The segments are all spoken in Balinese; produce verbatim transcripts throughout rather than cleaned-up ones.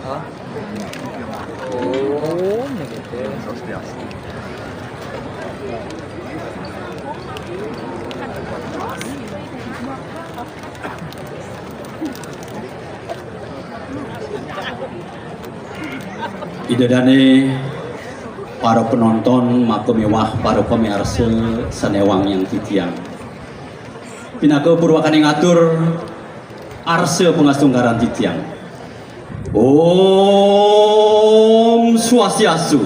Hah? Oh, begitu. Ida dané para penonton, maka miwah para pamiarsa sané wangiang titiang. Pinaka purwakaning atur arsa pangastungkaran titiang. Om Swastiastu.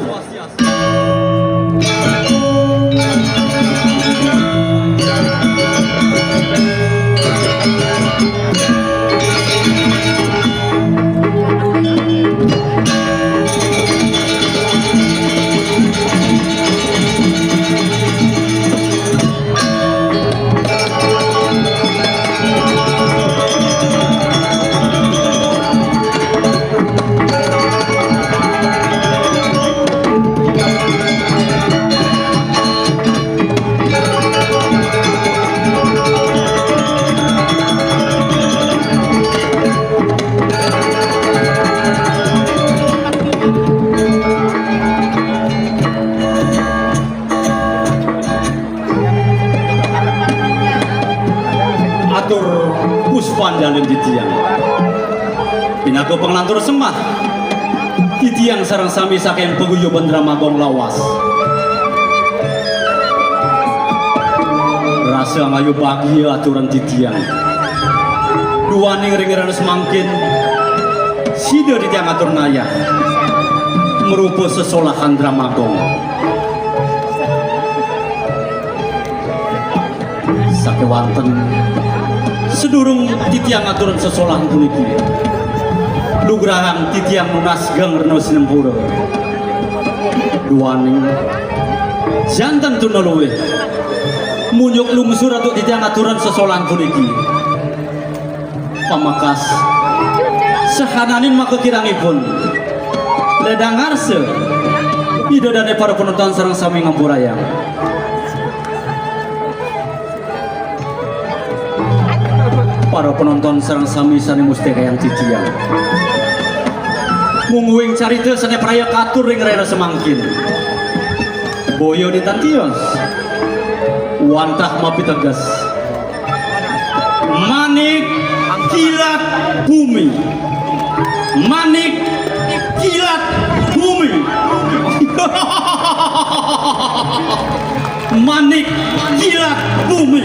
Atur puspanjalin titiang. Pinaka panglantur sembah, titiang sareng sami saking paguyuban Drama Gong lawas. Rasa angayu bagia aturan titiang. Duaning ring rahina samangkin, sida titiang atur nayah marupa sesolahan Drama Gong. Sakéwanten, sadurung titiang ngaturang sesolahan puniki, lugrahang titiang nunas geng rena sinempura. Duaning janten tuna luih, munjuk lungsur antuk titiang ngaturang sesolahan puniki. Pamekas, sahananing makakirangipun, ledang ngarsa, Ida dané para penonton sareng sami ngampurayang. Para penonton sareng sami sané mustikayang titiang. Mungguing carita sané praya katur ring rahina samangkin. Boya nenten tios. Wantah mapiteges. Manik kilat bumi. Manik kilat bumi. Manik kilat bumi.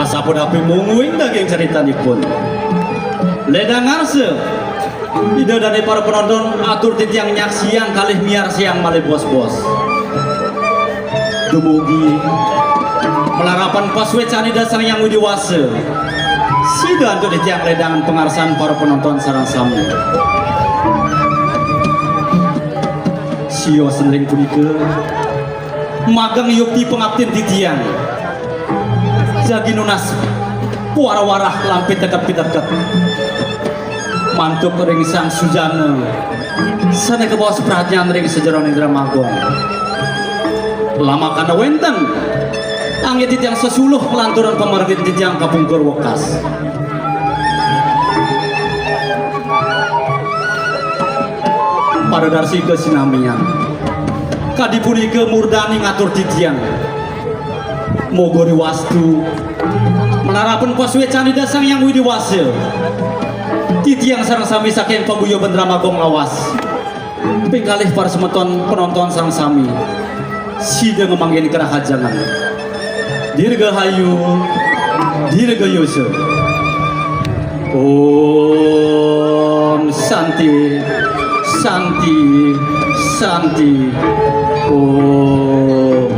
Asapunapi mungguing daging caritanipun. Ledang ngarsa, Ida dané para penonton, atur titiang nyaksiang kalih miarsayang malih bos-bos. Dumugi malarapan pasuécan Ida Sang Hyang Widhi Wasa, sida antuk titiang ledangan pangarsan para penonton sareng sami. Sios ring punika, magang yukti pangaptin titiang. Jagi nunas puara-warah lan piteket-piteket. Mantuk ring Sang Sujana, sané kabaos pradnyan ring sajeroning Drama Gong. Lamakana wénten, anggé titiang sesuluh lanturang pamargin titiang kapungkur wekas. Para darsika sinamian. Kadi punika murdaning atur titiang. Moga riwastu, malarapan pasuécan Ida Sang Hyang Widhi Wasa, titiang sareng sami saking paguyuban Drama Gong lawas, ping kalih para semeton penonton sareng sami, sida ngamanggihin karahajengan. Dirgahayu, dirgayusa. Om Santi, Santi, Santi. Om.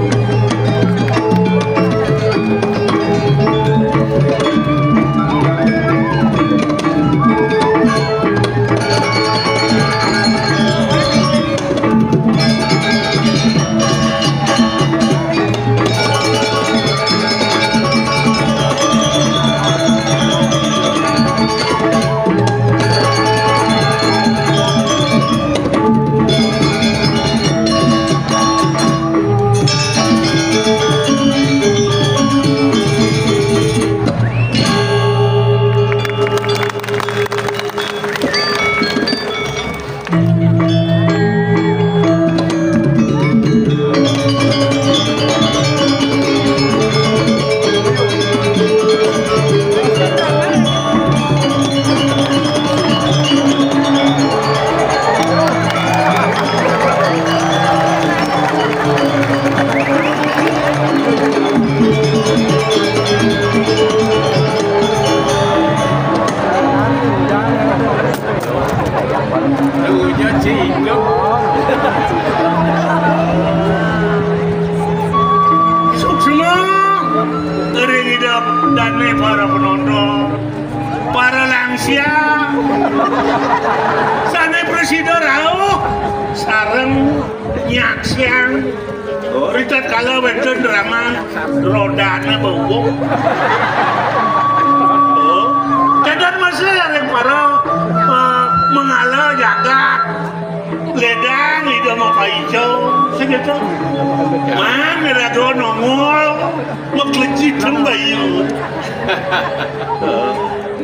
Dunya cingkep. Suksma. Ring idep dane para penonton, para lansia, sane prasida rauh sareng nyaksiang. Oh, ritatkala wenten drama rodane bebuk. Oh, kedah masih ring para, eh, mengala jagat. Ledang ida mapaica, segitu. Man raga nongol, maklejit bayu.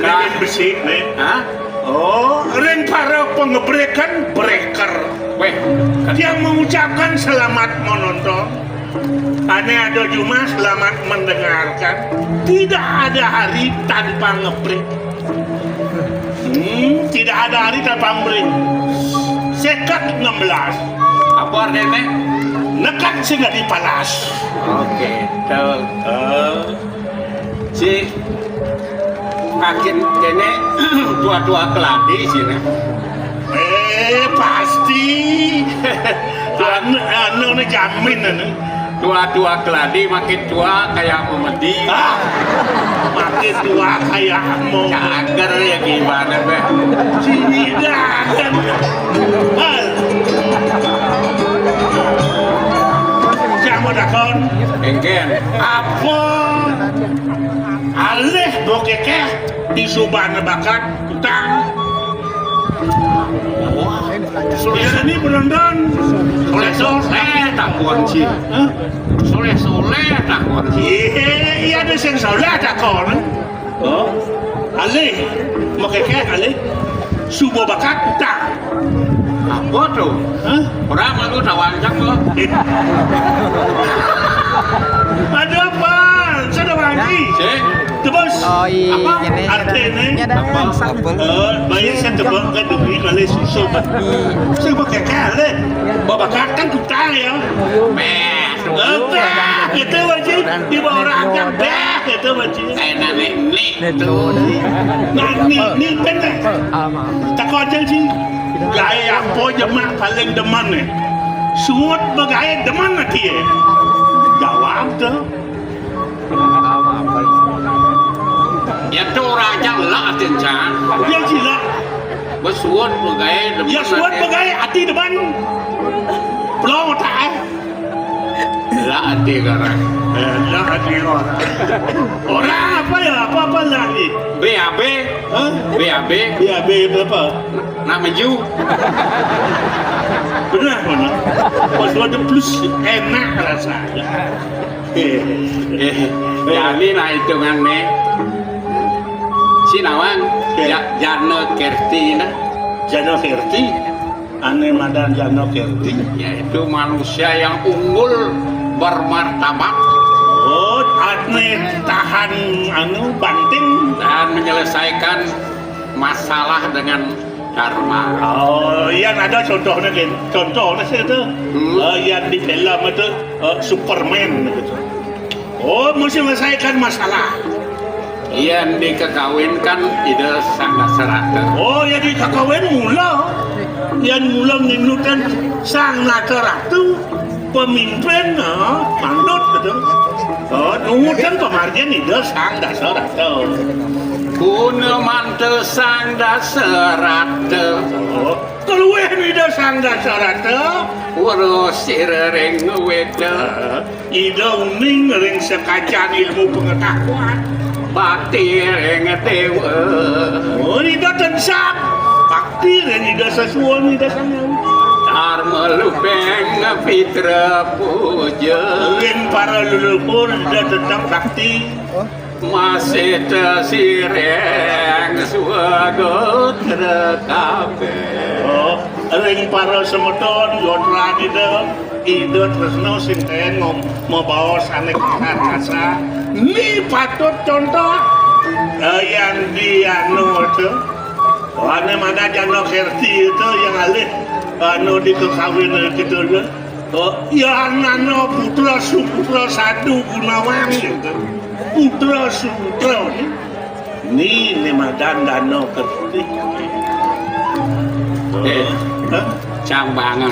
Kan besi, nih. Hah? Oh, ring para pengebrekan, breker. Weh, tiang mengucapkan selamat menonton. Ane ada jumah, selamat mendengarkan. Tidak ada hari tanpa ngebrek. Hmm, tidak ada hari tanpa ngebrek. Sekat enam belas. Apa artinya? Nekat sing dadi palas. Oke, tuh. Eh. Ci, makin kene tua-tua keladi sini. Eh, pasti. Anu, anu ne jamin anu. Tua-tua keladi makin tua kayak memedi. Ah, makin tua kayak mau. Cager ya gimana, Beh? Sini dah. Hal. Siapa dakon? Engken. Apa? Alih bokekeh di subana bakat utang. Wah, sudah ini penonton. Soleh-soleh takon sih. Hah? Soleh-soleh takon sih. Iya, iya, ada sing soleh takon. Oh, alih, bokekeh alih. Suba bakat utang. Apa tuh? Hah? Orang lalu tawancang kok. Ada apa? Sudah wangi. Sih. Tebus. Oh, iya, apa? Ini ada. Artinya? Ini ada. Apa? Apa? Eh, bayi saya tebak kan duit, lalu susu. Iya. Saya pakai kali. Bawa bakat kan utang ya. Meh. Apa? Itu wajib. Di bawah orang kan. Bah, itu wajib. Eh, nenek, nek. Nah, ni, ni bener. Takon aja sih. Gaé apa jemak paling demen nih? Suud begaé demen ati ya. Jawab tuh. Ya tuh orang aja lah atin can. Ya sih lah. Besuud begaé demen. Ya suud begaé ati demen. Pelong otak eh. Lah ati orang. Eh, lah ati orang. Orang apa ya? Apa-apa lah ni. B A B. Hah? B A B. B A B berapa? Nak maju. Benar mana? Pas ada plus enak rasanya. Eh, jadi nah hitungan nih. Si nawang, ya, Jana Kerti nah. Jana Kerti. Ane madan Jana Kerti, yaitu manusia yang unggul bermartabat. Oh, ane tahan anu banting dan menyelesaikan masalah dengan dharma. Oh, iya ada contohnya kan. Contohnya sih itu. Hmm. Eh, yang di film itu, eh, Superman gitu. Oh, mesti menyelesaikan masalah. Yang dikekawinkan Ida Sang Dasarata. Oh, yang dikekawin mula. Yang mula nginutkan Sang Dasarata, pemimpin, ha, mandut gitu. Oh, nungutkan pemargian Ida Sang Dasarata. Guna manta Sang Dasarata. Oh, keluih Ida Sang Dasarata. Weruh sira ring weda. Ida uning ring sekacan ilmu pengetahuan. Bakti ring dewa. Oh, Ida tansah bakti ring Ida Sesuwun, Ida Sang Hyang. Dharma lubeng pitra puja. Ring para leluhur Ida tetep bakti. Masih tesireng swagotra kabeh. Oh, Sing para semeton, yotra Ida, Ida tresna sing ten ngom-, mabaos ané kasar-kasar. Ni patut contoh, eh, yang di anu itu. Ané madan Jana Kerti itu yang alih anu di kekawin itu. Oh, yang nana putra suputra sadu Gunawan itu. Putra suputra ni. Ni, ni madan Dana Kerti. Eh, hah? Cang banget.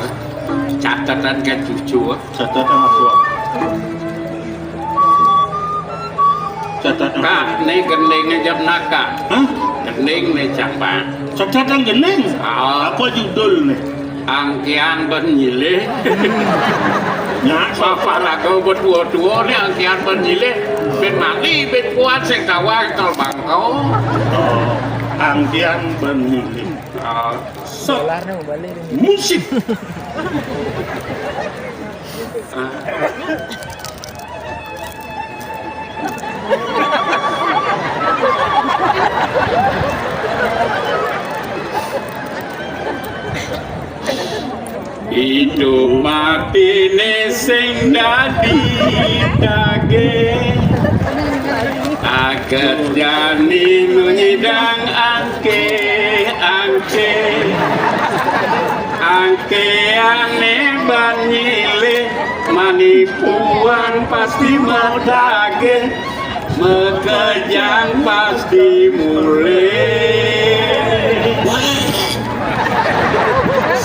Catatan ke cucu. Catatan apa? Catatan apa? Kak, ni gending aja naka. Hah? Gending ni cang bang. Catatan gending? Ah. Apa judul ni? Angkian ben nyilih. Nah, so- Papa lagu betua-tua ni angkian ben nyilih. Ben mati, ben kuat, sing kawal kal bangkau. Oh, angkian ben nyilih. Ah. So, musik. Ah. Idup matiné sing dadi daging. Aget jani nu nyidang angké, angké. Angkéané ban nyilih manipuan pasti madaging. Makejang pasti mulih.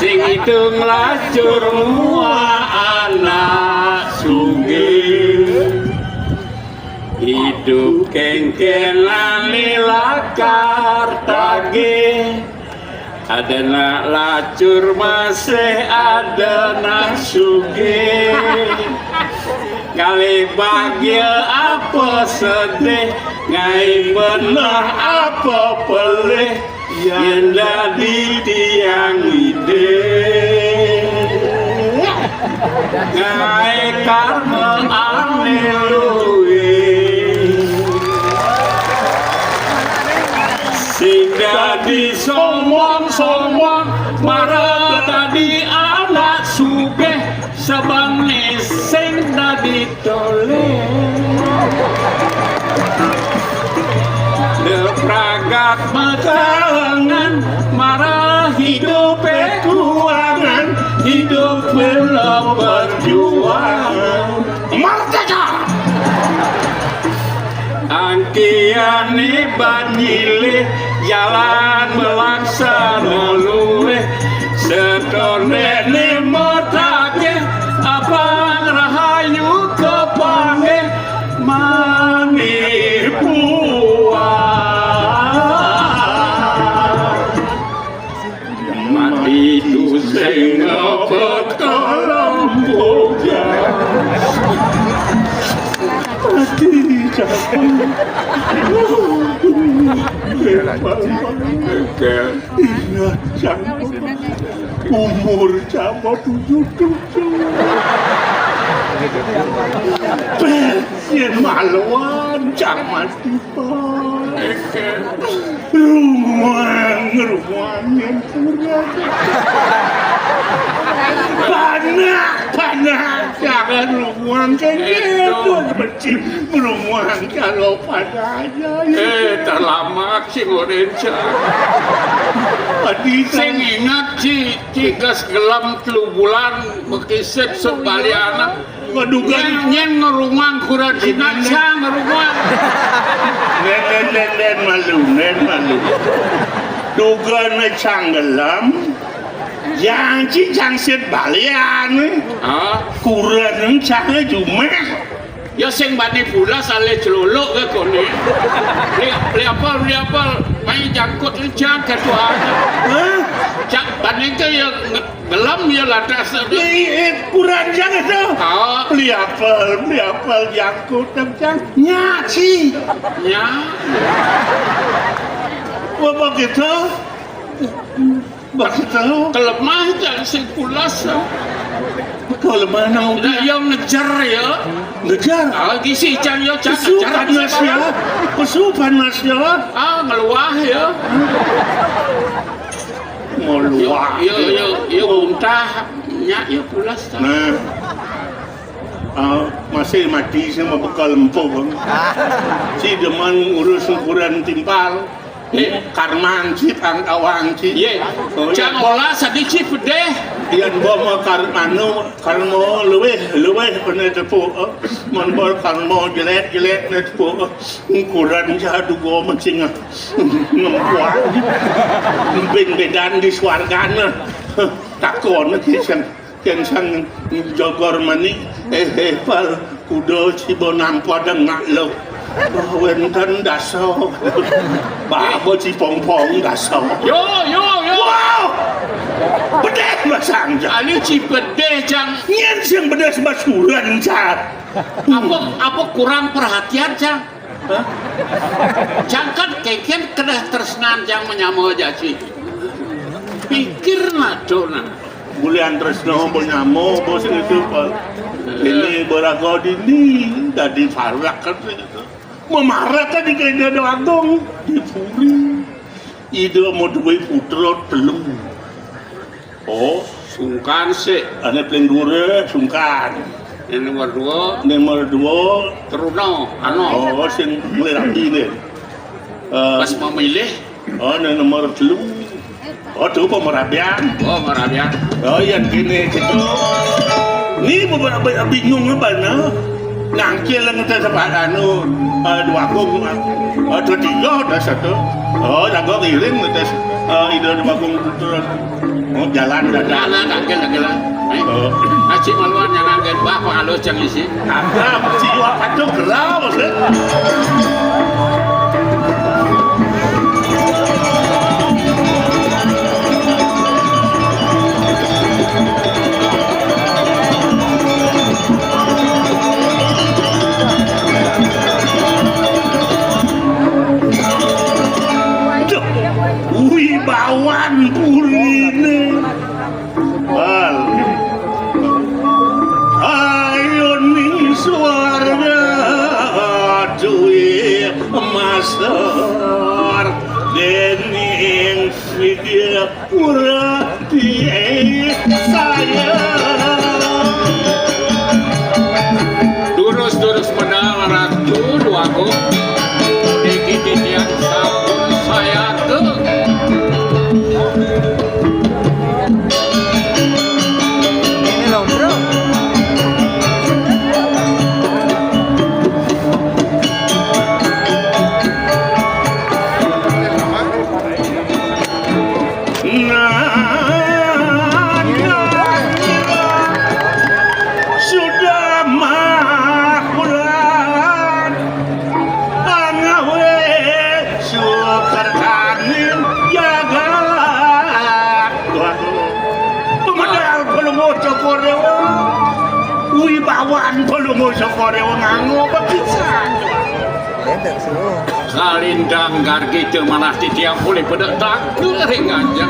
Sing itung lacur mua anak sugih. Idup kéngkénan lakar tagih. Ada nak lacur masih ada nak sugih. Ngalih bahagia apa sedih, ngai benah apa pelih, yén dadi tiang idih. Ngai karma ané luih. Sing dadi sombong-sombong, marep dadi anak sugih, sabangné sing dadi tolih. Depragat makalengan, marep hidupé kuangan, hidupé lo perjuangan. Merdeka! Angkiané ban nyilih, jalan malaksana luih. Setondéné matagih, abang rahayu kapanggih manipuan. Mati tu sing apa kalem bujang. Mati cakap. Ingat cang. Umur cang tujuh puluh. Yén maluan cang mati, Pak. Rumuang, rumuang, nyampuran. Panak, panak, jangan rumuang kan gitu. Benci rumuang kalau pada aja. Eh, terlambat si Morenca. Tadi sing ingat si, si gas gelem telu bulan, bekisit sebaliana. Waduh, nyén, nyén ngerumang kurang Cina, cang ngerumang. Lén, lén, lén, lén, malu, lén, malu. Duga né cang gelem, yang ci cang sit balian. Ah. Kurang cang jumah. Ya sing bani pula salé celuluk ke koné. Li, li apa, li apa, main jangkut li cang ketua. Hah? Cang bani ke ya nge-, Gelem ya lantas. Ih, ih, kurang jangan tuh. Oh. Beli apel, beli apel jangkut, cang. Nyaci. Nya. Wah, begitu. Begitu. Kelemah jangan sing pulas. Kelemah nang. Lah, yang ngejar ya. Ngejar. Ah, gisi cang ya, cang. Pesu ngejar panas ya. Pesu panas ya. Ah, ngeluah ya. Ngeluah. Yo, yo, yo, yo, Tah, nya ya pulas tah. Nah. Ah, masih mati sama bekal empuk. Si demen urus ukuran timpal. Eh, Karman si pangkawang si. Ye. Oh, iya. Cang olah sadiki pedeh. Yan bo ma Karmanu, Karmo luweh, luweh pene tepuk. Eh, mun bo Karmo jelek, jelek ne tepuk. Eh, ukuran si dugo mencing. Ngempuan. Bing bedan di swargana. Takon ki sing. Kén sang jogor manik, eh, eh, pal, kuda ciba nampa dengak lo. Wénten dasa. Baba cipongpong dasa. Yo, yo, yo. Wow! Bedeh masang, Cang. Anu ci bedeh, Cang. Nyén sing bedeh sebasuran, Cang. Apa, apa kurang perhatian, Cang? Hah? Cang kan kénkén kedah tresnan, Cang, manyama jaci. Pikir nadona. Bulian tresna manyama, bos itu, Pak. Ini beraga dini, dadi parak kan itu. Mamarak kan di Ida Déwa Agung, di puri. Ida madué putra telu. Oh, sungkan sih. Ané paling dhuwur sungkan. Yang nomor dua. Nomor dua. Teruna, anu. Oh, sing mulai rabi nih. Eh, pas memilih. Oh, yang nomor telu. Oh, tuh pemerabian. Oh, merabian. Oh, yang kini gitu. Ini beberapa bingung apa nah? Nangkil yang kita sebut anu, eh, dua kung, eh, dua tiga, ada satu. Oh, jago ngiring, kita, eh, ide dua kung terus. Oh, jalan dadah. Nah, nah, nangkil, nangkil. Eh, oh. Haji maluan yang nangkil, bah, kok halus yang isi. Akrab, si Iwa Patung gerau, maksud. Duh, wibawan purine. Bal. Ayo ning swarga duwe masar dening Widya Purati saya. Durus-durus medal Ratu Déwa Agung. Niki titiang sampun sayaka. Ini loh, Bro. Nah, sudah makulan. Pangawe sukertaning jagat. Waduh. Pemedal Palungguh Cokor Dewa. Wibawan Palungguh Cokor Dewa nganggo bepisan. Kalintang gargi teu manah titiang polih pada tangkil ring ngajeng.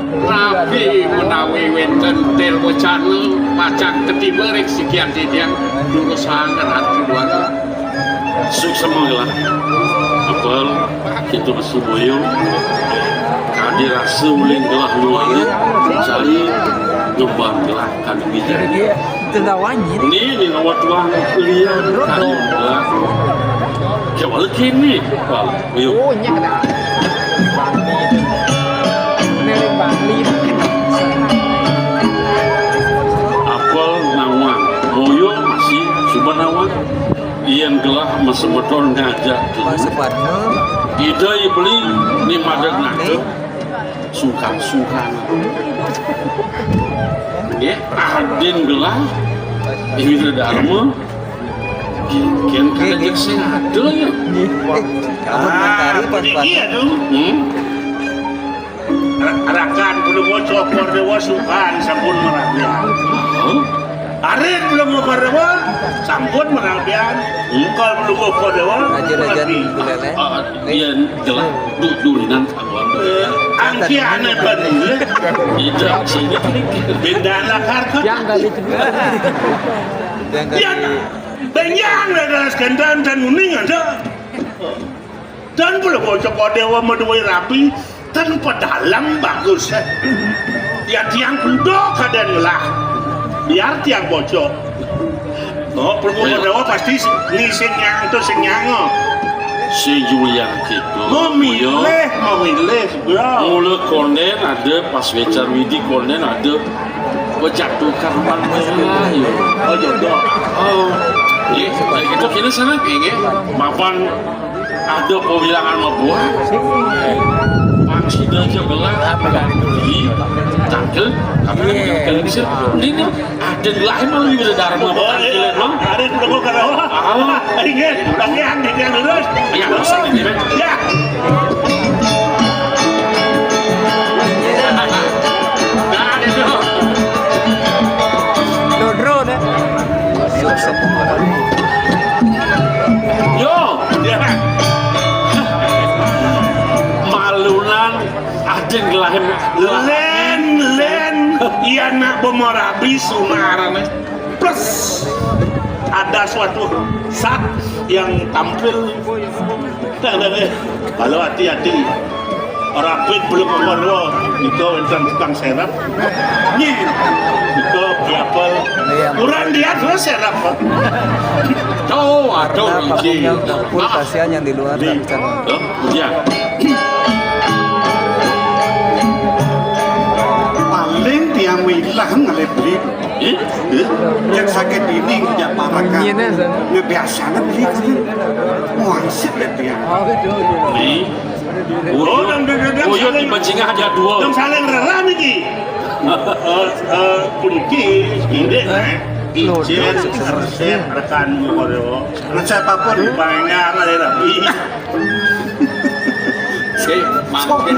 Napi menawi wénten tel wacana pacang katiba ring sikian titiang durusang Ratu Déwa Agung. Suksma gelah. Apel, kita masih boyong. Kadi rasa uling gelah nuana, cari ngemban gelah kadi bijak. Iya, itu lawannya. Ini, ini ngawat tuang lian kadi gelah. Coba lagi ini, Pal. Ayo. Oh, nya kena. Bangli itu. Ini Bangli itu. Apel nawang, boyong masih suba nawang. Yén gelah masemeton ngajak telu. Masemeton. Ida beli ni madeg nangkep. Sungkan-sungkan. Nggih, adin gelah. Iwina Dharma. Kén kada sing ada ya. Nggih. Eh, ampun, ah, Mas Ari, pas ini dia tuh. Hmm? Ra-, rakan Palungguh Cokor Dewa sukan sampun merabian. Hah? Arin Palungguh Cokor Dewa sampun merabian. Hmm? Kalau Palungguh Cokor Dewa raja-raja merabi. Dulele. Ah, ah, iya, jelas. Du-, durinan sampun. Eh, angki aneh banget. Tidak, sini. Bendana kartu. Yang kali kedua. Yang kali. Ya, benjang dah, dah, sekendan dan uning ada. Dan Palungguh Cokor Dewa madué rabi, ten pedalem bagus, eh. Ya tiang kuda kadén ngelah. Biar tiang bocok. No, perlu Ayo. Kadawa pasti ni sing nyang itu sing nyang. Sing Julian gitu. Memilih, memilih, bro. Mula konden ada pas wecan widi konden ada pejatuh karman merah ya. Oh, jodoh. Oh, iya, kayak gitu kini sana. Iya. Mapan ada pewilangan mabuah. Pang sida aja gelah. Iya. Tangkel, kami yang bisa. Ini nih, ada gelah emang lu udah darma. Oh, iya. Ada dulu kadawa. Ah. Ingat, bagian di yang lurus. Ya, lurus ini, men. Ya. Nah, ada tuh. Dodro deh. Yo. Ya. Malunan ada yang gelahim. Len, len, iya nak bomorabi sunarane. Plus ada suatu zat yang tampil. Kalau hati-hati. Rapid belum keluar. Itu tentang tukang serap. Nih. Itu piapel. Iya. Kurang dia terus serap, Pak. Tuh, aduh, Karena ini. Parfumnya udah full, ah, kasihan yang di luar nggak bisa. Hah? Iya. Paling tiang wilang ngalih beli. Eh? Eh? Yang sakit ini kerja parakan. Iya, nih, San. Ngebiasanya beli kan. Wangsit ya tiang. Beli. Oh, dan beda-beda. Oh, iya, saling, di Bajingan ada dua. Dan saling rerah niki. Eh, eh, puniki, ini, eh. Ijen, resep, rekan, resep apa pun. Banyak, ada rapi. Sik, mangkin.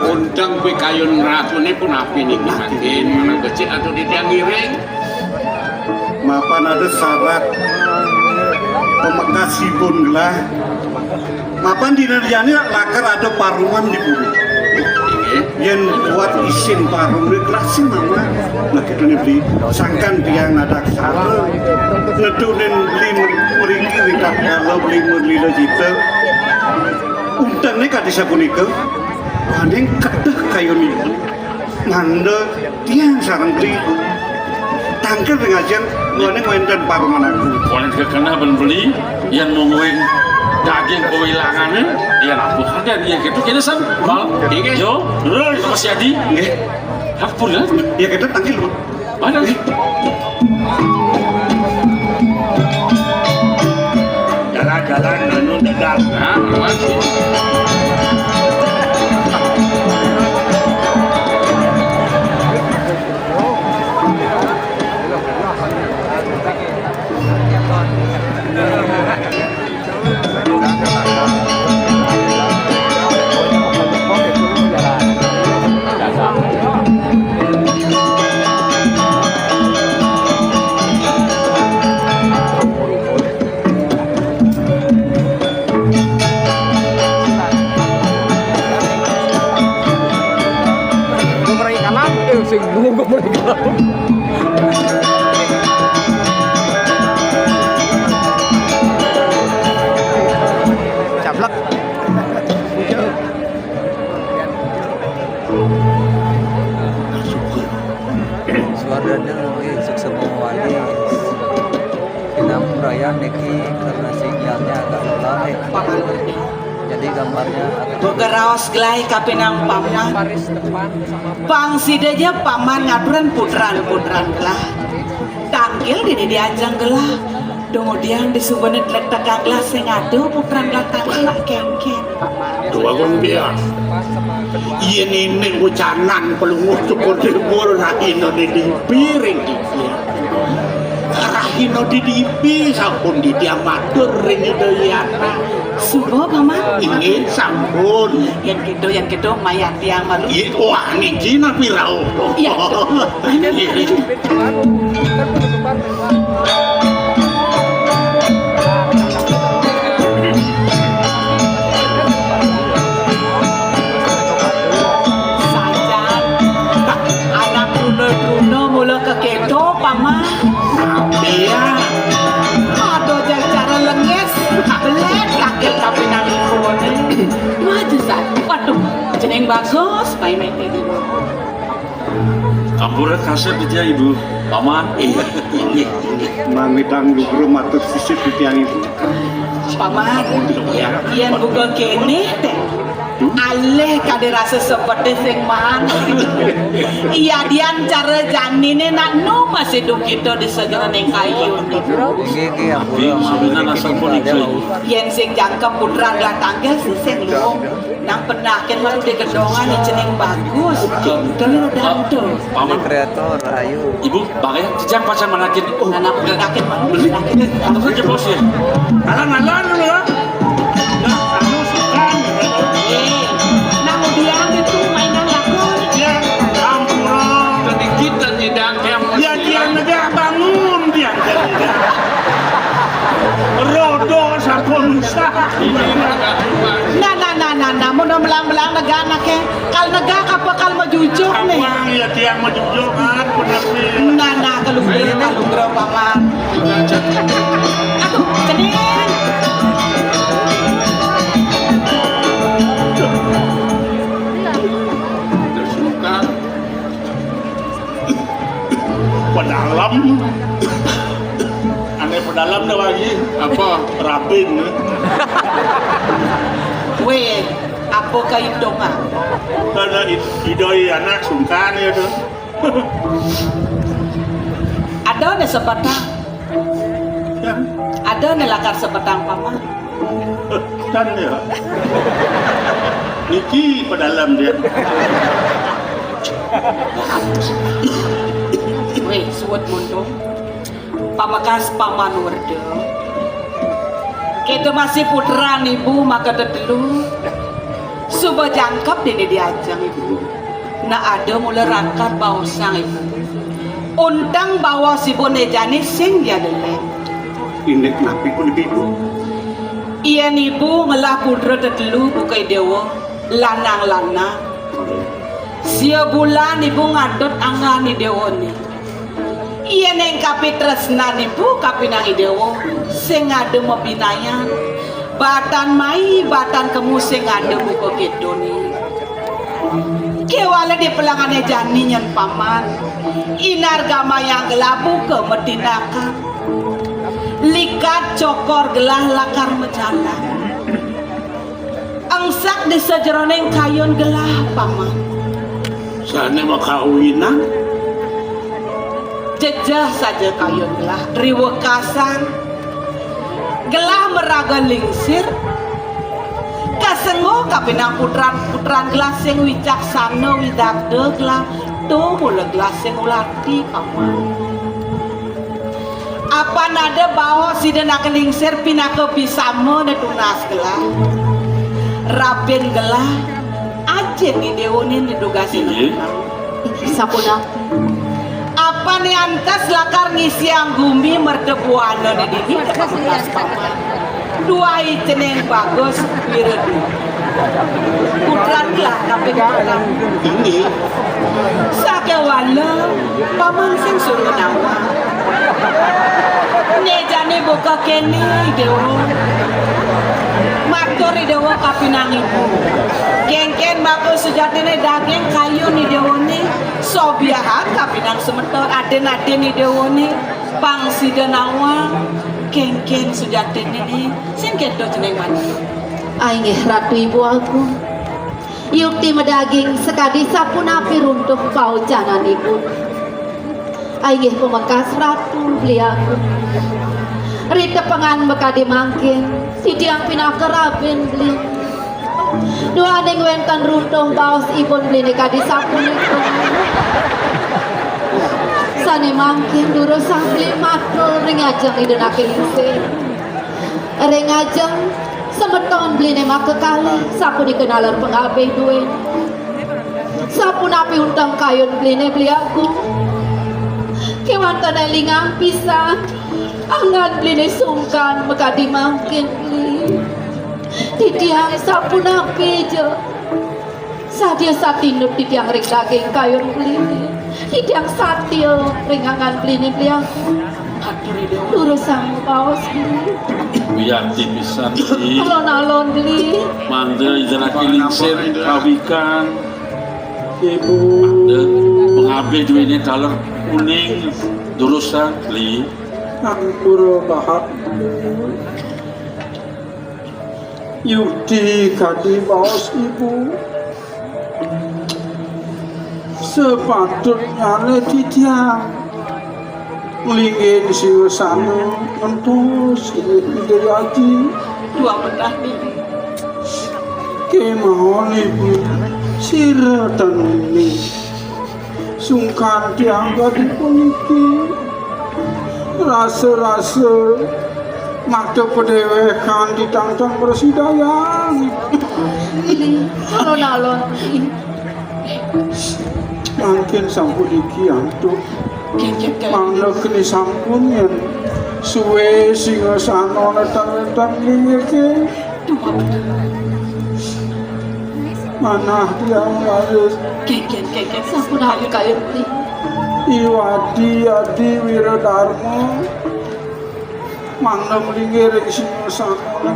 Undang kowe kayun ratune pun api niki mangkin. Manang becik atau tidak ngiring. Mapan ada syarat pemekasipun gelah. Mapan dina liyane lakar ada parungan di bumi. Yen buat isin parung kuwi klasik mama. Nah, gitu nih, Bli. Sangkan tiang ada aksara. Ngedunin Bli mer-, meriki ringkah kala Bli merlila cita. Untane kadi sapunika. Waning kedeh kayun iki. Mangda tiang sareng Bli. Tangkil ring ajeng, waning wenten parungan aku. Waning kekena ben Bli, yen mung wing daging kewilangane, yen apa kaden, yen gitu kene sam. Mal, inggih. Yo, terus Mas Yadi. Nggih. Hapur ya? Ya kita tangkil, Bu. Mana? Jalan-jalan anu dadak. Nah, aman. Sing nunggu mereka. Caplak. Suardana nggih suksma mawali. Pinampurayan niki karena sinyalnya agak lemah. Jadi gambarnya agak Boga raos gelah kapining paman. Pang sida ja paman ngaturan putran-putran gelah. Tangkil dini diajeng gelah. Dumudian disubene dlektekang gelah sing ada putran gelah tangkil nak kengken. Tuh aku bilang, yen ini ucanan pelunguh cukur timur rahina di dipi ring iki. Rahina di dipi sampun titiang matur ring Ida Hyang. Suba, Paman. Inggih, sampun. Yen gitu, yen gitu, mayah tiang malu. Iya, wah, niki napi rauh? Iya. Nggih. Sajan, anak truna-truna mula keketo, Paman. Iya. Aduh, jang cara lengis, belet, lakil tapi nang ikone. Maju, San. Waduh, jeneng bagus, paimete. Ampura kasép titiang Ibu, Paman. Inggih, inggih, inggih. Mamidarta lugra matur sisip titiang Ibu. Paman, yén buka kéné té, alih kadi rasa seperti sing maan. Yadian cara janiné nak nu masih duka kita di sajeroning kayu. Inggih, inggih, ampura. Yén sing jangkep putran lah tanggal sih sing luung. Nang pendakin malu di gedongan cening bagus. Betul, betul, betul. Paman. Kreator, ayo. Ibu, bangé, titiang pacang manakin. Oh, anak pendakin malu, pendakin. Terus aja, Bos, ya. Alang-alang dulu, ya. Nah, anu sukan. Eh, nah, kemudian itu mainan lagu. Ya, ampura. Sedikit dan tidak. Ya, dia negak bangun, dia negak. Rodo sampun usah. Nah, nah, nah, nah, nah, mun melang-melang negak anaké. Kal negak apa kal majujuk nih? Apa ya tiang majujuk kan, bener sih. Nah, nah, kalugra, kalugra, Paman. Aduh, cening. Pedalem. Ané pedalem dah lagi. Apa? Rabin. Wéh, apa kaitungan? Karena id-, idoi anak sungkan ya tuh. Ada né sepatang. Ya. Ada né lakar sepatang, Paman. Dan ya. Niki pedalem dia. Wéh, suwet muntung. Pamekas Paman Werda. Kita masih putran Ibu maka tetelu. Suba jangkep dini diajeng Ibu. Nah, ada mula rangkat baosang Ibu. Unteng baos Ibu né jani sing dia deleng. Indik napi pun Ibu? Yén Ibu ngelah putra tetelu buka Idéwa, lanang-lanang. Sia bulan Ibu ngadot anggan Idéwané. Yén ing kapitresnan Ibu kapinang Idéwa, sing ada mabinayan. Batan mai, batan kemu sing ada buka kétoné. Kéwala di pelangané jani nyén Paman. Inar gamayang gelah buka matindakan. Likat cokor gelah lakar majalan. Engsak di sajeroning kayun gelah, Paman. Sané makawinan. Jejeh saja kayun gelah, riwekasan. Gelah maraga lingsir. Kasengguh kapinang putran-putran gelah sing wicaksana widagda gelah, tuh mula gelah sing ulati, Paman. Apan ada baos Ida naka lingsir pinaka bisama né tunas gelah. Rabin gelah, ajin Idéwané né dugasina. Inggih. Sapunapi? Apané antes lakar ngisiang gumi merta buana né dini. Duai cening bagus wiradu. Putran gelah kaping putran. Inggih. Sakéwala Paman sing suruh nawang. Né jani buka kéné, Déwa. Matur Déwa kapinang Ibu. Kénkén maka sujatiné daging kayun Idéwané, sobiahang kapinang semeton, adin-adin Idéwané, pang sida nawang, kénkén sujatiné né, sing kéto cening manik. Inggih Ratu Ibu Agung. Yukti madaging sakadi sapunapi runtuh paucananipun. Inggih pamekas Ratu Beli Agung. Ritepengan makadi mangkin, titiang pinaka rabin Beli. Duaning wénten runtuh baos ibun Beliné kadi sapunika. Sané mangkin durusang Beli matur ring ajeng Ida naka lingsir. Ring ajeng semeton Beliné maka kalih, sapunika naler pangabih duwé. Sapunapi unteng kayun Beliné Beli Agung. Kéwanten élingang pisan, anggan Beliné sungkan makadi mangkin Beli. Titiang sapunapi ja. Sadia satinut titiang ring daging kayun Beliné. Titiang satia ring anggan Beliné Beli Agung. Durusang baos Beli. Wiakti pisan, Beli. Alon-alon Beli. Mangda Ida naka lingsir pawikan. Ibu. Mangda pangabih Béh duwéné taler kuning durusang, Bli. Ampura bahat. Yukti kadi baos Ibu. Sepatutnyané titiang nglinggihin singasana ngentos Ida Aji. Tuah betah niki. Kémaon Ibu, sira tan uning. Sungkan tiang kadi puniki. Rasa-rasa mata padéwékan titiang tan prasida. Alon-alon. Mangkin sampun niki antuk. Mangda keni sampun yén suwé singasana netan-netan nggih. Manah tiang laris. Kéngkén, kéngkén, sampun ayu kayun. Iwadi Adi Wiradarma. Mangda mlinggih ring singasana.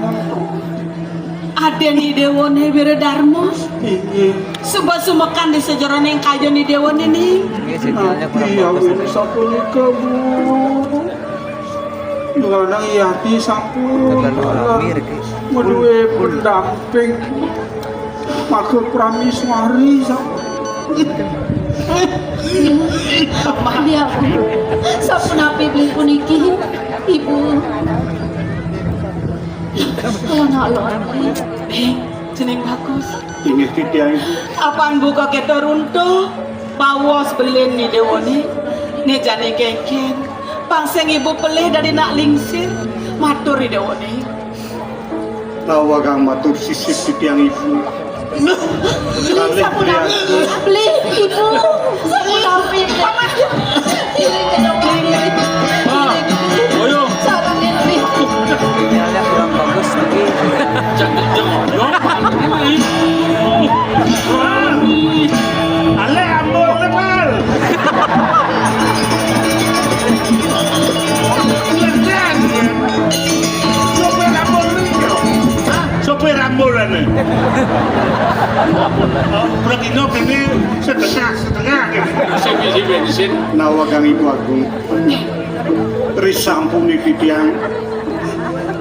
Adén Idéwané Wiradarma. Inggih. Suba sumekan di sajeroning kayun Idéwané, ning. Napi awin sapunika, Bu? Duaning yati sampun madué pendamping. Maka prameswari sampun. Iya, Bu. Sapunapi beli puniki, Ibu? Alon-alon. Eh, jeneng bagus. Inggih titiang, Ibu. Apan buka kita runtuh, baos belin Idéwané. Né jani kéngkén. Pang sing Ibu pelih dadi nak lingsir, matur Idéwané. Nawegang matur sisip titiang, Ibu. Kalih sapunapi, beli, Ibu. Sapunapi, beli. Iring ke dokter, beli. Ah, Iring, beli. Boyo. Sarengin, beli. Sinyalnya kurang bagus lagi. Jangan, jangan. Alé ambul tebal. Sopir ambul nika. Hah? Sopir ambul ané. Oh, berarti no ini setengah, setengah gitu. Sing isi bensin. Nawegang Ibu Agung. Risampun titiang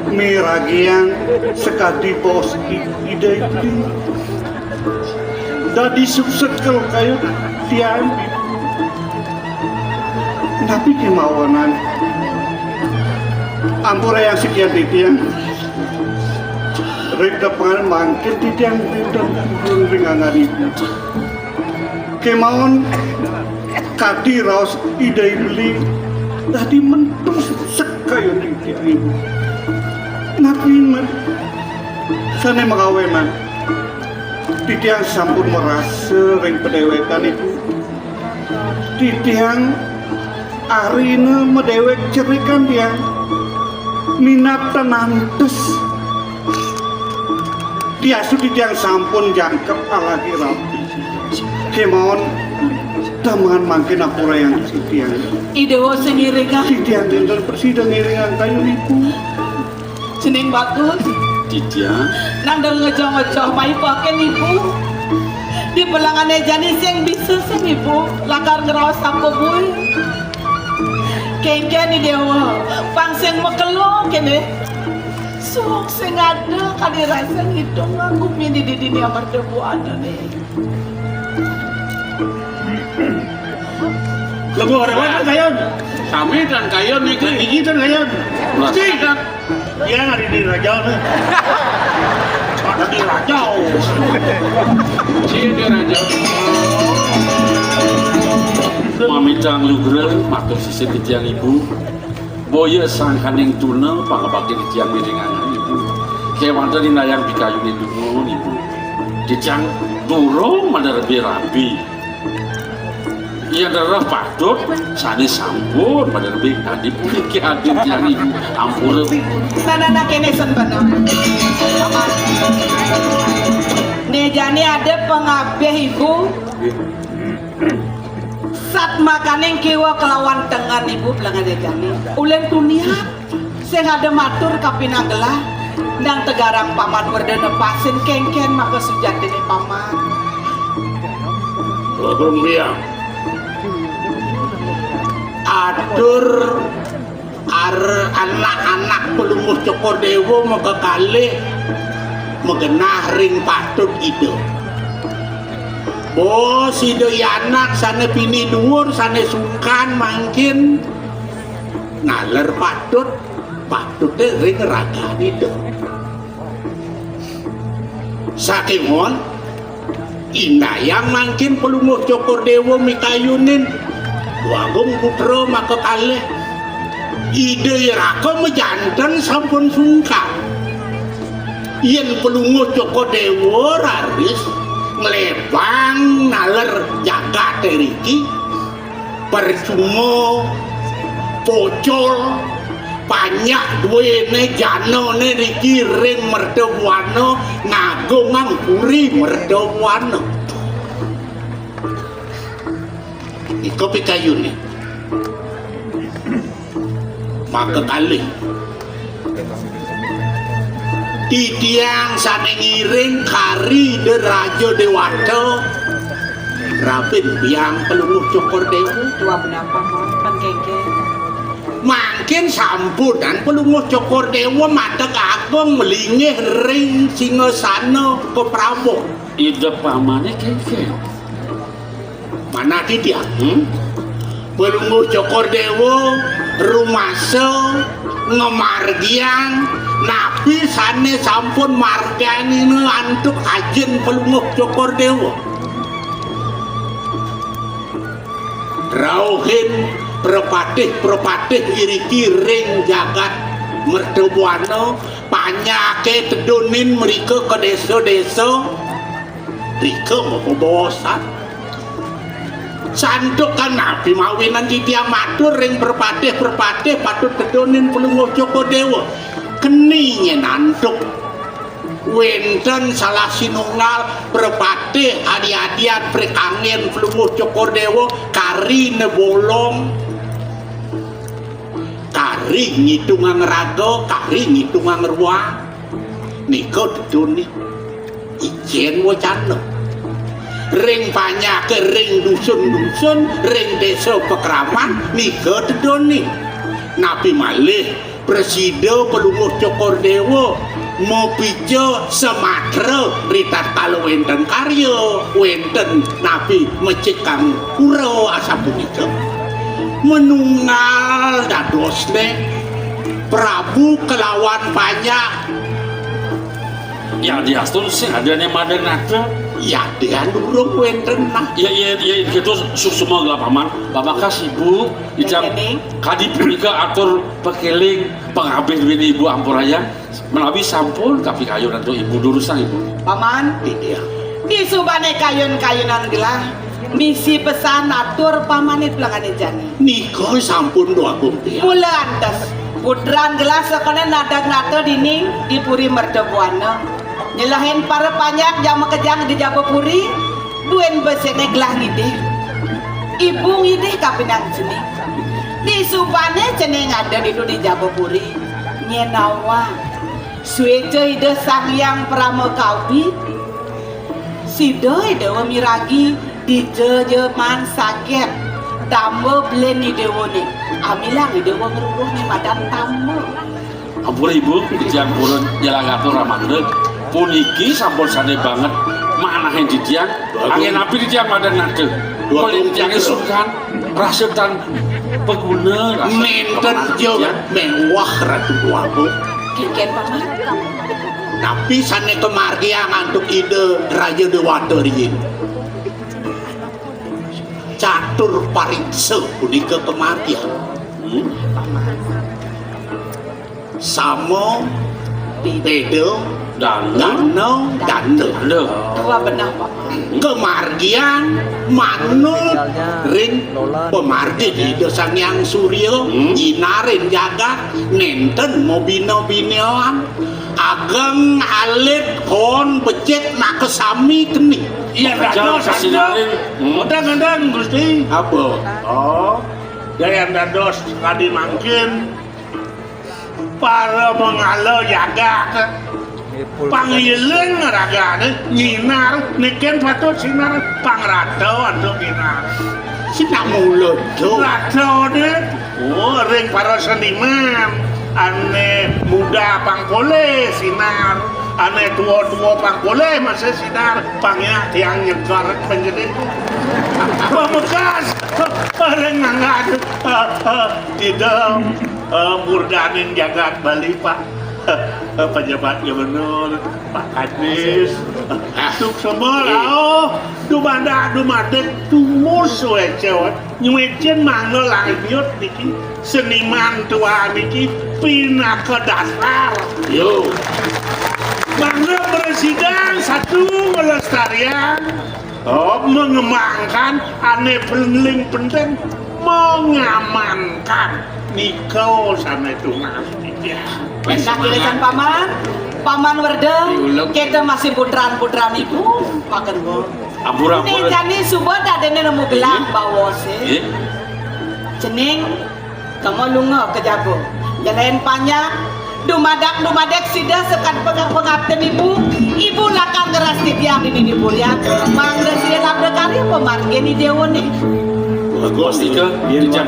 miragiang sakadi baos I-, Ida Ibli. Dadi suksekel kayun tiang. Napi kémaonan? Ampurayang sikian titiang. Ring tepengan mangkin titiang ring, ring angan Ibu. Kémaon kadi raos Ida Ibli dadi mentus sekayun titiang, Ibu. Napi men-, sané makawenan? Titiang sampun marasa ring padéwékan, Ibu. Titiang arina madéwék cerikan tiang. Minab tan nantes. Diastu titiang sampun jangkep alagi rapi. Kémaon temengan mangkin ampurayang titiang. Idéwa sing ngiringang. Titiang nénten prasida ngiringang kayun Ibu. Jeneng bagus. Titiang. Nang dong ngejoh-ngejoh mai paken Ibu. Di belangané jani sing bisa sing Ibu lakar ngraos apa, Bu? Kéngkén Idéwa, pang sing makelo kéné. Suung sing ada kadi rasa ngitung nganggo mini di dini amarga buana né. Lemu orang mana kayun? Sami tan kayun niki. Iki tan kayun. Mesti kan. Iya, hari di raja né. Ada di raja. Sini raja. Mamitang lugra, matur sisip titiang Ibu. Boya sangkaning tuna pangabakti titiang miringangan Ibu. Kéwanten indayang pikayuné dumun Ibu. Titiang durung maderbi rabi. Iya dereh patut sané sampun maderbi kadi puniki adin titiang Ibu. Ampura. Sanana kéné sen bener. Aman. Né jani ada pangabih Ibu. Sat makaning kiwa kelawan tengen Ibu pelengane jani. Ulin tuniat sing ada matur kapinang gelah nang tegarang paman werdana pasin kengken maka sujatine paman. Agung Biang. Atur ar-, anak-anak Palungguh Cokor Déwa makakalih magenah ring patut Ida. Bos Ida anak sané pinih duur, sané sungkan mangkin naler patut, patuté ring ragan Ida. Sakéwon, indayang mangkin Palungguh Cokor Déwa mikayunin Dwagung Putra makakalih. Ida iraka majanten sampun sungkan. Yén Palungguh Cokor Déwa raris nglebang naler jagaté riki, percuma pocol, panjak duéné janané niki ring Mertabuana, ngagungang puri Mertabuana. Ika pikayuné. Makakalih. Titiang sané ngiring kari Ida Raja Déwata, rabin biang Palungguh Cokor Déwa. Tuah benapa, Mon? Pan kéngkén. Mangkin sampunang Palungguh Cokor Déwa madeg agung malinggih ring singasana kaprabon. Ida pamané kéngkén. Manah titiang, hmm? Palungguh Cokor Déwa rumasa ngamargiang napi sané sampun marganina antuk ajin Palungguh Cokor Déwa. Rauhin prapatih-prapatih iriki ring jagat Mertabuana, panjaké tedunin mrika ka désa-désa, rika mapabaosan. Santukan napi mawinan titiang matur ring prapatih-prapatih patut tedunin Palungguh Cokor Déwa. Keni nyén antuk wénten salah sinunggal prapatih adi-adian prikangin Palungguh Cokor Déwa, kari nebolong, kari ngitungang raga, kari ngitungang ruang. Nika teduné. Icén wacana. Ring panjaké, ring dusun-dusun, ring désa pakraman, nika teduné. Napi malih prasida Palungguh Cokor Déwa mapica samatra ritatkala wénten karya, wénten napi mecikang pura asapunika. Manunggal dadosné Prabu kalawan panjak. Ya, diastun sing adané madeg nata. Ya, dian durung wénten nah. Ya, ya, ya, gitu suksma gelah Paman. Pamakas Ibu, ijang kadi punika atur pakéling pangabih duwin Ibu ampurayang. Menawi sampun kapikayun antuk Ibu durusang Ibu. Paman, iya. Disubané kayun-kayunan gelah misi pesan atur pamané pelengane jani. Nika sampun Dwagung Tiang. Mula antes, putran gelah sakana nadeg nata dini di Puri Mertabuana. Nyelahin para panjak jama kejang di jaba puri, duin besene gelah ngidih. Ibu ngidih kapining cening. Disubane cening ada ditu di jaba puri. Nyen awang. Sueca Ida Sang Hyang Parama Kawi, sida Ida miragi dija ja maan saget tamba belin Ida ne. Amilang Ida ngruruh ne madan tamba. Ampun Ibu, titiang purun nyelagatu ramanda. Puniki sampun sane banget manahin titiang. Anggen napi titiang madan nata. Pelin tiange sungkan, rasa tan paguna, rasa nenten ja mewah Ratu Dwagung. Kengken Paman. Napi sane kamargiang antuk Ida Raja Dewata riin. Catur pariksa punika kamargiang. Hmm? Sama, beda, dana, dana, dana. Dana. Tuah benah, Pak. Kamargian manut ring pamargi Ida Sang Hyang Surya, hmm, nyinarin jagat, nenten mabina-binaan, ageng, alit, kon, becik, nakasami keni. Iya, dados, sinarin. Hmm. Ngenteng, ngenteng, Gusti. Apa? Oh, daya dados kadi mangkin. Para mangala jagat. Pangiling ragane nyinar, niki patut sinar pangrata antuk nyinar. Sing nak mula, Jo. Rasané, oh, ring para seniman, ané muda pang polih sinar, ané tua-tua pang polih masih sinar, pang ya tiang nyegar panjadi. Pamekas, ring nganggad, eh, eh, tidak, eh, murdaning jagat Bali, Pak. Pejabat gubernur, Pak Kadis. Suksma rauh, dumadak dumadik tumus wécot. Nyuécén mangda lanjut niki, seniman tua niki pinaka dasar. Yo. Mangda prasida satu nglestariang, oh, mengembangkan, ané paling penting mengamankan nika sané tunas. Wénten kalesan Paman, Paman Werda, kita masih putran-putran ibu, makan bu. Ampura, ampura. Ini jani suba dadéné nemu gelang bawa sih. Iya. Cening, kamu lunga ke jago. Jalain panjang, dumadak-dumadak sida sekad pengap-pengapten ibu. Ibu lakar ngeras titiang dini di purian. Mangda sida labda karya pemargin di déwa nih. Bagus, Ika. Iya, Ika.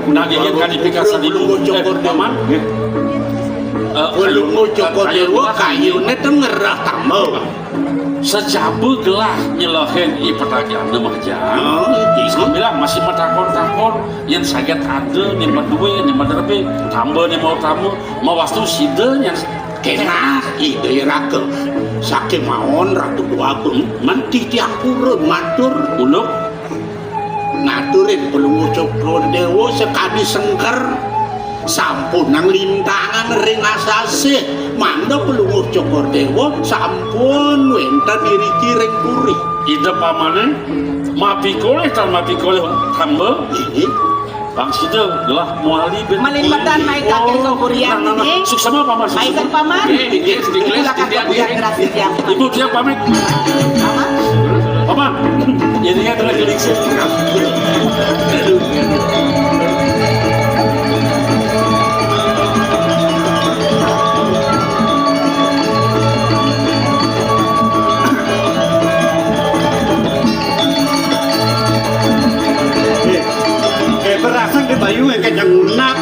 Nagihang kadi pikasan ibu. Eh, Paman. Iya. Eh, Pelungguh Cokor Déwa kayuné ten ngerah tambah. Sajaba gelah nyelehin i petagianna makejang. Oh, iya. Sambilang masih matakon-takon, yén saget ada, né madué, né maderbe, tamba né mau tamba, mawastu sida nyén. Kénak, Ida Raka. Sakémaon Ratu Déwa Agung, mén titiang purun matur. Uluk. Ngaturin Pelungguh Cokor Déwa sakadi sengker. Sampunang lintangan ring asasih, mangda Pelungguh Cokor Déwa sampun wénten iriki ring puri. Ida pamané mapikolih tan mapikolih hamba. Inggih. Pang sida gelah mawali ben. Malimpetan naik kaki. Oh, ke purian nah, nah, nah. Ini. Suksma, Paman, suksma. Baik, Paman. Inggih, inggih, sedikit, sedikit, sedikit. Ibu lakar ke purian geras titiang. Ibu, tiang pamit. Paman. Paman. Jadinya telah dilingsir. Eh, eh, berasal di Bayu yang kenyang unak.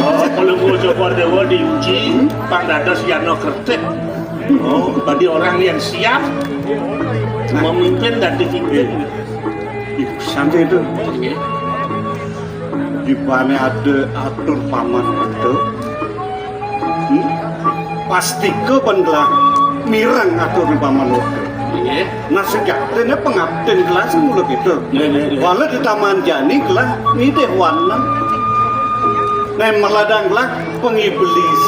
Oh, kalau gua coba dewa diuji, pang dados Yano Kertih. Oh, bagi orang yang siap memimpin dan dipimpin. Ih, santai itu. Iya. Di mana ada atur Paman itu? Hmm? Pastika ban gelah mireng atur Paman itu. Iya. Nah, sejatiné pengabdin gelah sing mula gitu. Iya, iya, iya. Walau di taman jani gelah nitih warna. Nah, meladang gelah pengiblis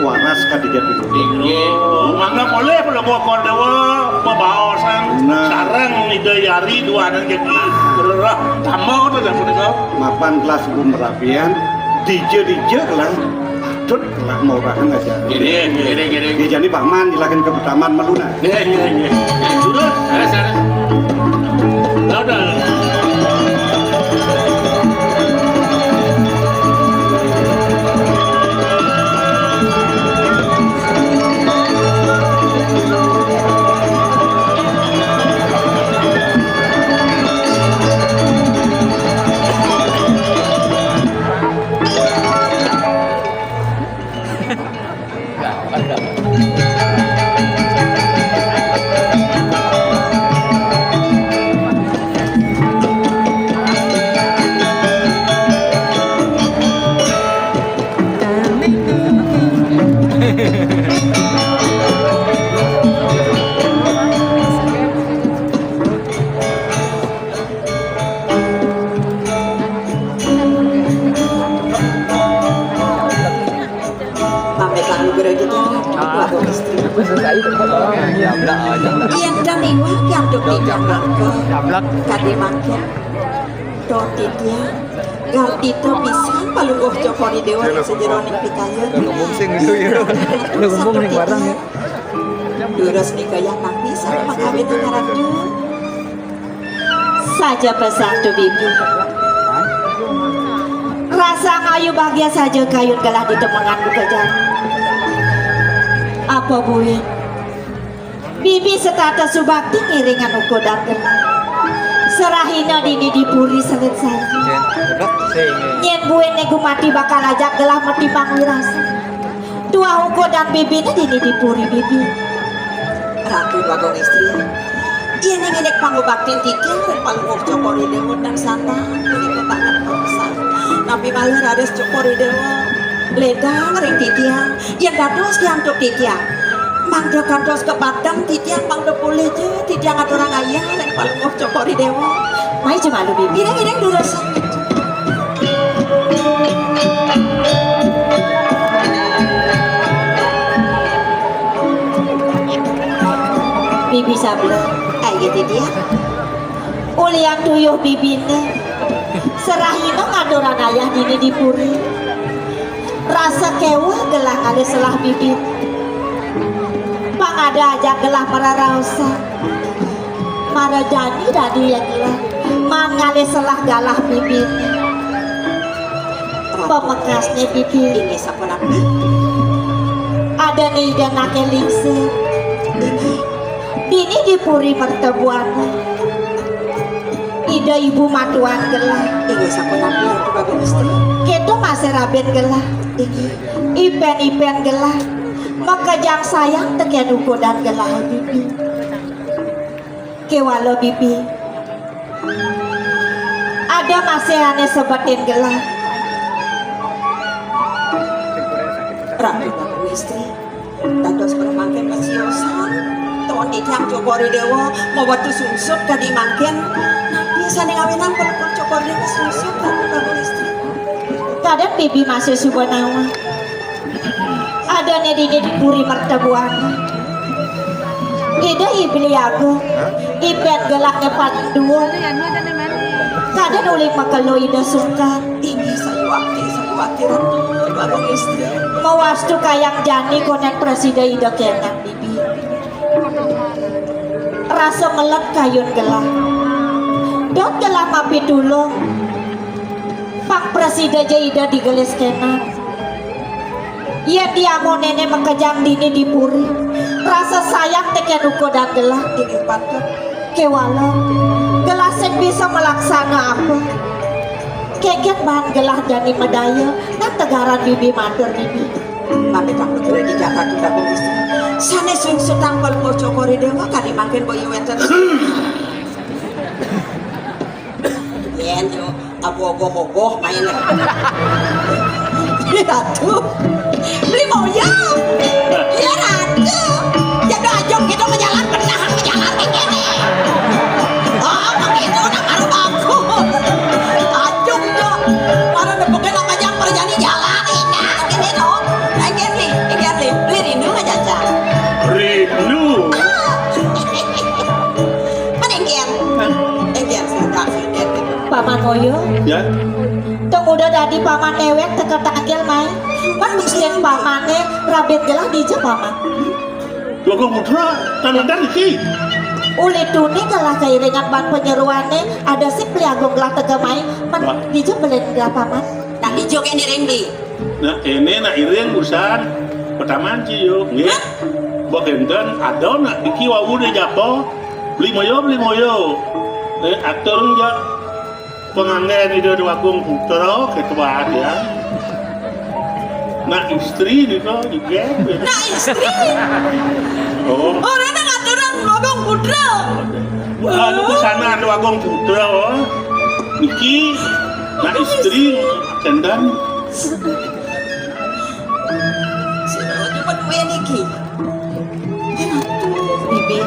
waras kadi jati. Inggih. Mangga polih Pelungguh Cokor Déwa bebaosan. Nah. Sareng Ida Yari duaning jagi rereh tamba to dah punika. Mapan gelah suku merabian, dija-dija gelah patut gelah maurahan aja. Nggih, nggih, nggih, nggih. Nggih, jani Paman dilaken ke taman malu nah. Nggih, nggih, nggih. Terus, terus, terus. Udah. Pamit lalu berarti kan, ah. Lagu istri. Iya, dan iwak yang dok di Jakarta. Kadi makin. Dok titiang. Gartita pisan Pelungguh Cokor Déwa ring sajeroning pikayun. Ngomong sing itu ya. Ngomong ring barang ya. Durus nika yang napi sareng makawin anak ratu. Saja pesah tu bibi. Rasa ayu bahagia saja kayun gelah ditemengan buka jani. Apa buin? Bibi setata subakti ngiringan ukudan gelah. Serahina dini di puri, selit saya. Nggih, udah sing. Nyén buin né gumanti bakal ajak gelah matimbang wirasa. Tuah ukudan bibiné dini di puri, bibi. Ratu Bagong Istri. Yén ing indik pangubaktin titiang ring Palungguh Cokor I Déwa tan sandang, punika banget pemesan. Napi malih raris Cokor I Déwa ledang ring titiang. Yén dados ki antuk titiang, mangda kantos kapadem titiang, mangda polih ja titiang aturang ayah ring Palungguh Cokor I Déwa. Mai ja malu, bibi. Iring-iring durus. Bibi sabda, ayo titiang. Ulian tuyuh bibiné. Serahina ngaturang ayah dini di puri. Rasa kéweh gelah ngalih selah bibi. Pang ada ajak gelah mararaosan. Mara jani dadi yén gelah maan ngalih selah galah bibiné. Pamekasné bibi. Inggih sapunapi? Adané Ida anaké lingsir. Inggih. Dini di puri Mertabuana. Ida ibu matuan gelah. Inggih sapunapi, Ratu Bagong Istri? Kéto masih rabin gelah. Inggih. Ipén-ipén gelah. Makejang sayang tekén ukudan gelah, bibi. Kéwala, bibi. Ada masih ané sebetin gelah. Ratu Bagong Istri. Dados pramangkin pasiosan. Tuan titiang Cokor I Déwa mawetu sungsut kadi mangkin. Napi sané ngawinang Palungguh Cokor I Déwa sungsut, Ratu Bagong Istri? Kadén bibi masih suba nawang. Adané dini di puri Mertabuana. Ida I Beli Agung, ipén gelahné paling duur. Kadén uli makelo Ida sungkan. Inggih sayuwakti, sayuwakti, Ratu Bagong Istri. Mawastu kayang jani konén prasida Ida kénten, bibi. Rasa melet kayun gelah. Dot gelah mapitulung. Pang prasida ja Ida digelis kénten. Yén diamonéné makejang dini di puri, rasa sayang tekén ukudan gelah. Inggih patut. Kéwala, gelah sing bisa malaksana apa? Kénkén baan gelah jani madaya, nang tegaran bibi matur, bibi. Pamit aku di jagat udah bagus. Sané sungsut tangkal Cokor I Déwa kadi mangkin boya wénten. Yén yo, apa ogoh-ogoh main. Ratu. Beli mau ya. Ya, Ratu. Ya, dah, ajung kita ke jalan, benar ke jalan, kayak gini. Oh, pakai itu udah baru bagus. Ajung tuh. Mana nepukin apa jam kerjaan di jalan, ini, gini dong. Lagi nih, ini nih. Beli rindu aja, Cak. Rindu. Ah. Mana yang kian? Yang kian sudah. Paman Oyo. Ya. Tong udah dadi paman ewek teka tangkil mai. Pan mungkin pamané rabit gelah dija, paman. Logo Putra, tanendan iki. Uli tuni gelah kairingan ban penyeruané, ada si Beli Agung gelah teka mai. Pan dija belen gelah, paman. Nang dija kene ring di. Nah, kene nak iring urusan pertama ci yo, nggih. Mbok enten ada nak iki wau di japa. Beli moyo, beli moyo. Eh, atur ya. Panganggen Ida Déwagung Putra, ketua ya. Nak istri nika juga. Nak istri. Oh. Ora nang aturan Déwagung Putra. Anu pesanan Déwagung Putra. Niki nak istri cendan. Sira cuma duwe niki. Bibi,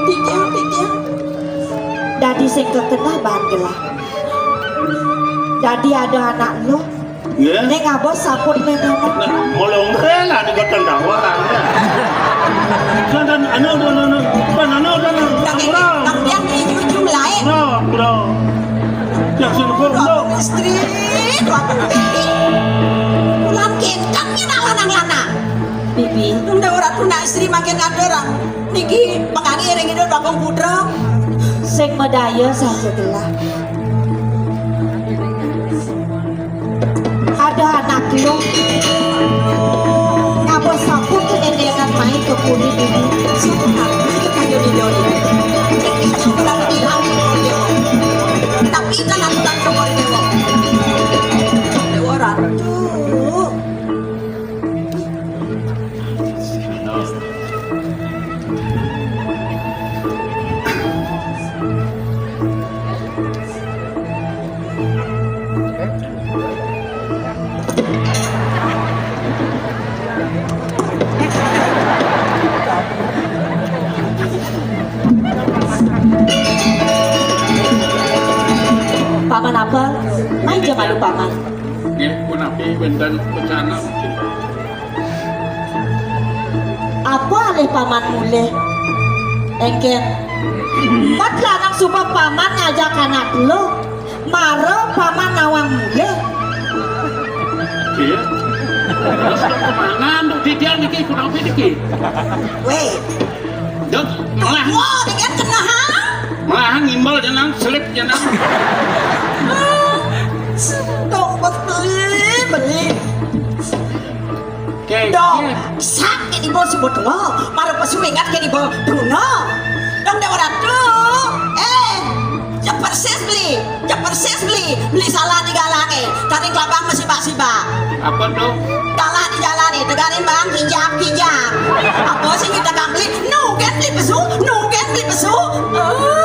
titiang, titiang. Dadi sing kekenah bahan gelah. Dadi ada anak lo. Nggih. Ning abot saput ning anak. Nah, mulung rela di kota Dawa kan. Kan anu anu anu. Kan anu anu. Tapi yang di ujung lain. Bro, bro. Yang sing bro. Istri, waduh. Pulang kentang yen lanang-lanang. Bibi. Tunda ora tuna istri mangkin ngatur. Niki pengani ring Ida Bagong Putra. Sing madaya saja gelah. Ada anak lu. Ngapa saput kenendengan main ke puri ini? Sing aku itu kayu di doli. Cek itu kurang bilang. Paman apa? Mai ja malu, Paman. Nggih, punapi wénten wacana? Apa alih Paman mulih? Éngkén. Mat lanang suba Paman ngajak anak lo. Mara Paman nawang mulih. Iya. Terus kok kemana untuk didian niki, kurang apa niki? Wéh. Dok, malah. Wah, dengan kenah. Malahan ngimbel jenang, selip jenang. Dong, beli, beli. Oke, dong, iya. Sak ini bos sebut wah, mara pesu ingat kini bos Bruno. Dong, Dewa Ratu. Eh, ya persis beli, ya persis beli. Beli salah di galangé. Tadi kelabang masih bak-sibak. Apa tuh? Kalah di jalan nih, tegarin bang, kijang, kijang. Apa sih kita kang beli? Nugén beli pesu, nugén beli pesu. Oh.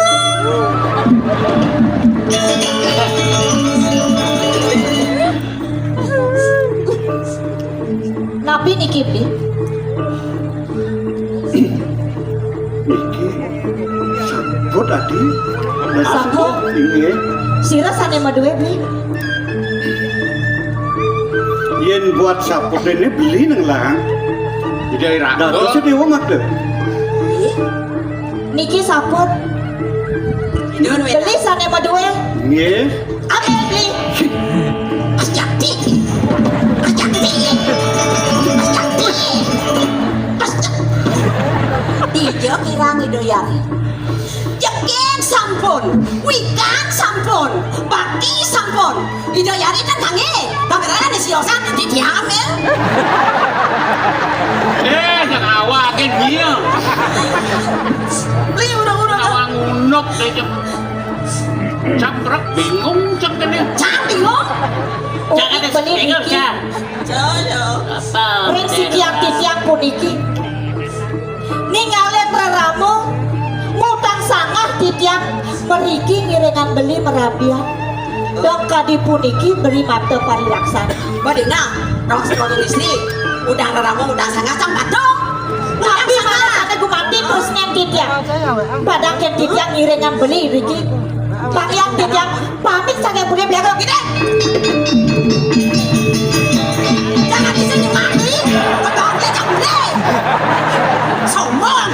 Napi niki, Bli? Niki samput, Adi. Samput? Inggih. Sira sané madué, Bli? Yén buat samput ini beli nang lang. Ida ira. Dados déwa mata. Niki samput. Nuhun, Wétan. Beli sané madué. Nggih. Amin, Bli. Mas Jakti. Mas Jakti. Mas Jakti. Mas Jakti. Dija kirang Ida Yari. Jegég sampun, wikan sampun, bakti sampun. Ida Yari ten kanggé. Bakaran siosan di tiang ambil. Eh, yang awak gé dia. Li udah-udah. Awak ngunuk deh, cek. Caprek bingung cek ini. Cang bingung. Cak ada beli speaker, niki. Cak. Jaya. Apa? Ring sitiang titiang puniki. Ningalin rerama, ngutang sangah titiang mriki ngiringang beli marabian. Dong kadi puniki beli mata parilaksana. Badina, dong sekolah istri, udah rerama, udah sangah, cang padong. Tapi malah ada gumanti terus nyen titiang. Padang kén titiang ngiringang beli riki. Pamian titiang pamit saking budé beliau gini. Jangan di sini mati. Kebangnya cak budé. Sombong.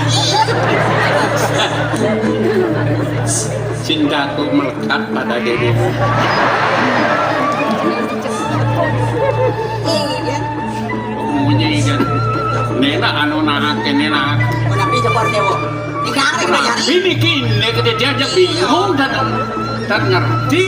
Cintaku melekat pada dirimu. Iya. Munyi kan. Néna anu nahaké néna. Menapi jebor déwa. Ini kari bayari. Ini kini kita diajak bingung dan dan ngerti.